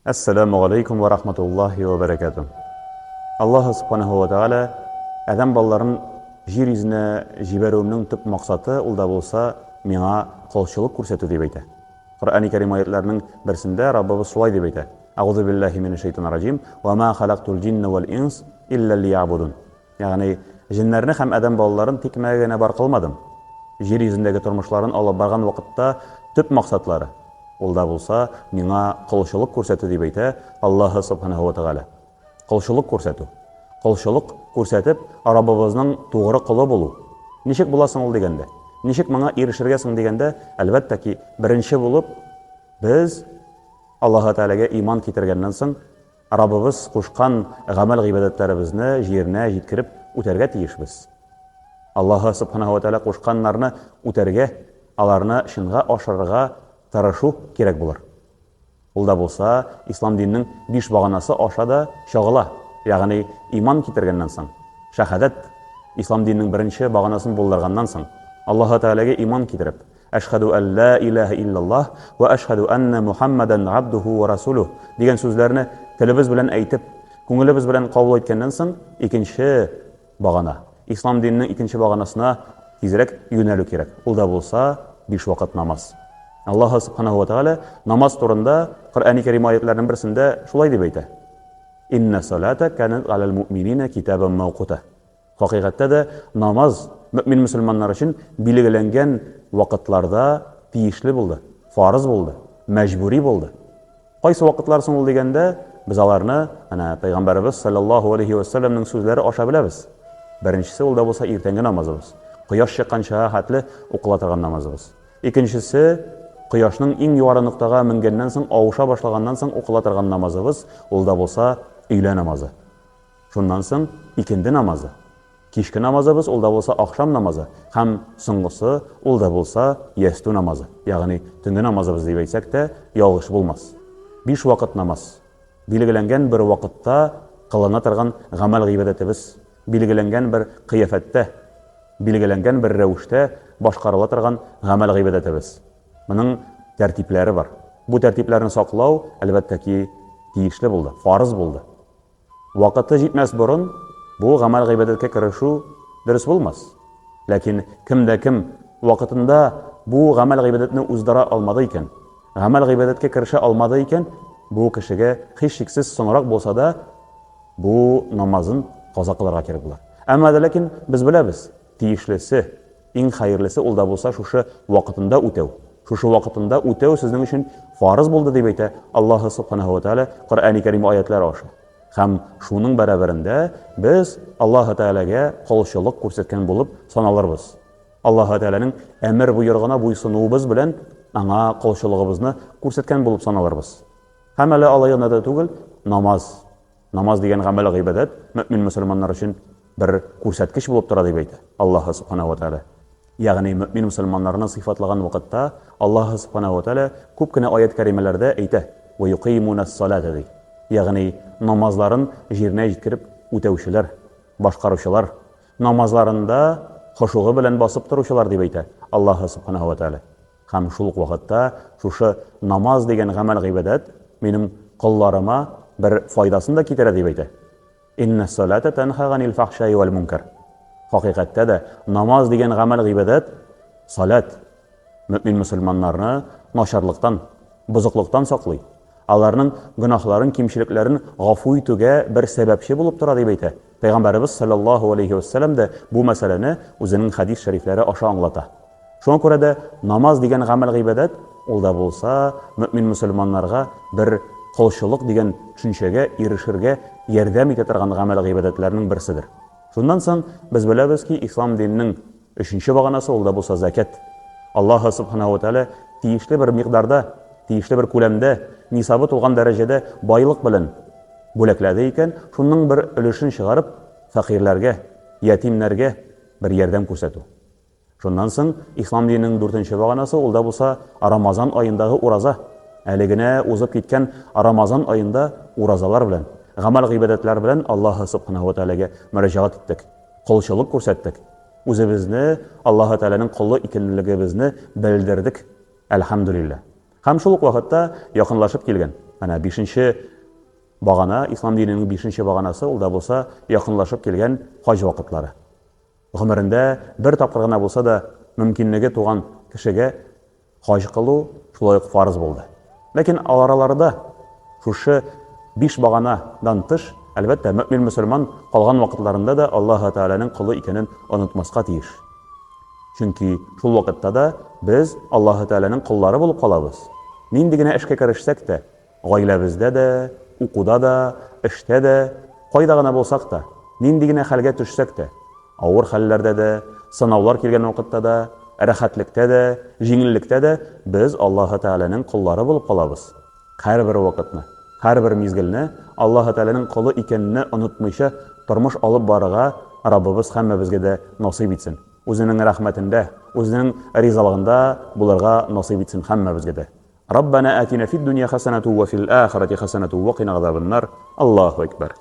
Әссәләмү галәйкүм вә рахматуллаһи вә бәрәкәтү. Аллаһ Субханаһу вә Тәгалә адәм балаларын җир йөзенә җибәрүемнең төп максаты ул да булса миңа колчылык күрсәтү дип әйтә. Коръәни Кәрим аятларының берсендә Раббыбыз шулай дип әйтә. Әгъузу биллаһи минәш шайтанир раҗим. Ва ма халактул җинна вәл инс илля лиябудун. Ягъни, җеннәрне һәм адәм балаларын тикмәгә генә бар кылмадым. Җир йөзендәге тормышларын алып барган вакытта төп максатлары, ул да булса, миңа колчылык күрсәтү, дип әйтә Аллаһы Субханаһу ва Тәгалә. Колчылык күрсәтү. Колчылык күрсәтеп, Раббыбызның тугры колы булу. Ничек була соң ул дигәндә? Ничек моңа ирешергә соң дигәндә, әлбәттә ки, беренче булып, без Аллаһы Тәгаләгә иман китергәннән соң, Раббыбыз кушкан гамәл-гыйбадәтләребезне җиренә җиткереп үтәргә тиешбез. Аллаһы Сүбхәнәһү вә Тәгалә кушканнарны үтәргә, аларны чынга ашырырга тырышу кирәк булыр. Ул да булса, ислам диненең биш баганасы аша да чагыла, ягъни иман китергәннән соң, шәһадәт, ислам диненең беренче баганасын булдырганнан соң, Аллаһы Тәгаләгә иман китереп, Әшһәдү ән лә иләһә илляллаһ вә әшһәдү әннә Мухәммәдән габдүһү вә расүлүһ дигән сүзләрне телебез белән әйтеп, күңелебез белән кабул иткәннән соң, икенче багана, ислам диненең икенче баганасына тизрәк юнәлү кирәк. Ул да булса, биш вакыт намаз. Аллаһы Субханаһу ва Тәгалә намаз турында Коръәни Кәрим аятларының берсендә шулай дип әйтә. Иннә салата канат галәл муъминина китабан мәүкута. Хакыйкатьтә дә намаз мөэмин-мөселманнар өчен билгеләнгән вакытларда тиешле булды, фарыз булды, мәҗбүри булды. Кайсы вакытлар соң ул дигәндә, без аларны әнә пәйгамбәребез салләллаһу алейһи вә сәлләмнең сүзләре аша беләбез. Беренчесе ул да булса иртәнге намазыбыз, кояш чыкканчага хәтле укыла торган намазыбыз. Икенчесе, кояшның иң югары ноктага менгәннән соң, авыша башлаганнан соң укыла торган намазыбыз, ул да булса өйлә намазы. Шуннан соң икенде намазы. Кичке намазыбыз, ул да булса ахшам намазы, һәм соңгысы, ул да булса ястү намазы, ягъни төнге намазыбыз дип әйтсәк тә, ялгыш булмас. Биш вакыт намаз. Билгеләнгән бер вакытта кылына торган гамәл-гыйбадәтебез, билгеләнгән бер кыяфәттә, билгеләнгән бер рәвештә башкарыла торган гамәл-гыйбадәтебез. Моның тәртипләре бар. Бу тәртипләрне саклау, әлбәттә ки, тиешле булды, фарыз булды. Вакыты җитмәс борын бу гамәл-гыйбадәткә керешү дөрес булмас. Ләкин кем дә кем вакытында бу гамәл-гыйбадәтне уздыра алмады икән, гамәл-гыйбадәткә керешә алмады икән, бу кешегә һичшиксез соңрак булса да бу намазын каза кылырга кирәк булыр. Әмма дә ләкин без беләбез, тиешлесе, Иң хәерлесе ул да булса шушы вакытында үтәү. Шушы вакытында үтәү сезнең өчен фарыз булды, дип әйтә Аллаһы Субханаһу ва Тәгалә Коръәни Кәрим аятлары аша. Һәм шуның бәрабәрендә без Аллаһы Тәгаләгә колчылык күрсәткән булып саналырбыз. Аллаһы Тәгаләнең әмер-боерыгына буйсынуыбыз белән аңа колчылыгыбызны күрсәткән булып саналырбыз. Һәм әле алай гына да түгел, намаз. Намаз дигән гамәл-гыйбадәт мөэмин-мөселманнар өчен бер күрсәткеч булып тора, дип әйтә Аллаһы Сүбхәнәһү вә Тәгалә. Ягъни мөэмин-мөселманнарны сыйфатлаган вакытта Аллаһы Сүбхәнәһү вә Тәгалә күп кенә аять-кәримәләрдә әйтә, Вә юкыймунәс-саләтә ди. Ягъни намазларын җиренә җиткереп үтәүчеләр, башкаручылар, намазларында хошугы белән басып торучылар, дип әйтә Аллаһы Сүбхәнәһү вә Тәгалә. Һәм шул ук вакытта шушы намаз дигән гамәл-гыйбадәт минем колларыма бер файдасын да китерә, дип әйтә. Иннәс-саләтә тәнһә ганил фахшаи вәл мункар. Хакыйкатьтә дә намаз дигән гамәл-гыйбадәт, саләт, мөэмин-мөселманнарны начарлыктан, бозыклыктан саклый, аларның гөнаһларын, кимчелекләрен гафу итүгә бер сәбәпче булып тора, дип әйтә. Пәйгамбәребез салләллаһу алейһи вә сәлләм дә бу мәсьәләне үзенең хәдис шәрифләре аша аңлата. Шуңа күрә дә намаз дигән гамәл-гыйбадәт, ул да булса, мөэмин-мөселманнарга бер колчылык дигән төшенчәгә ирешергә ярдәм итә торган гамәл-гыйбадәтләрнең берседер. Шуннан соң без беләбез ки, ислам диненең өченче баганасы, ул да булса зәкят. Аллаһы Субханаһу ва Тәгалә тиешле бер микъдарда, тиешле бер күләмдә, нисабы тулган дәрәҗәдә байлык белән бүләкләде икән, шуның бер өлешен чыгарып, фәкыйрьләргә, ятимнәргә бер ярдәм күрсәтү. Шуннан соң ислам диненең дүртенче баганасы, ул да булса Рамазан аендагы ураза. Әле генә узып киткән Рамазан аенда уразалар белән, гамәл-гыйбадәтләр белән Аллаһы Субханаһу ва Тәгаләгә мөрәҗәгать иттек, колчылык күрсәттек, үзебезне Аллаһы Тәгаләнең колы икәнлегебезне белдердек, әлхәмдүлилләһ. Һәм шул ук вакытта якынлашып килгән. Менә бишенче багана, ислам диненең бишенче баганасы, ул да булса якынлашып килгән хаҗ вакытлары. Гомерендә бер тапкыр гына булса да мөмкинлеге туган кешегә хаҗ кылу шулай ук фарыз булды. Ләкин араларда шушы биш баганадан тыш, әлбәттә, мөэмин мөселман калган вакытларында да Аллаһы Тәгаләнең колы икәнен онытмаска тиеш. Чөнки шул вакытта да без Аллаһы Тәгаләнең коллары булып калабыз. Нинди генә эшкә керешсәк тә, гаиләбездә дә, укуда да, эштә дә, кайда гына булсак та, нинди генә хәлгә төшсәк тә, авыр хәлләрдә дә, сынаулар килгән вакытта да, рәхәтлектә дә, җиңеллектә дә без Аллаһы Тәгаләнең коллары булып калабыз. Һәрбер вакытны, һәрбер мизгелне Аллаһы Тәгаләнең колы икәнне онытмыйча тормыш алып барырга Раббыбыз һәммәбезгә дә насыйп итсен. Үзенең рәхмәтендә, Үзенең ризалыгында булырга насыйп итсен һәммәбезгә дә. Раббана атина фид дөнья хәсәнәту ва фил ахирати хәсәнәту ва кина газабаннар. Аллаһу әкбәр.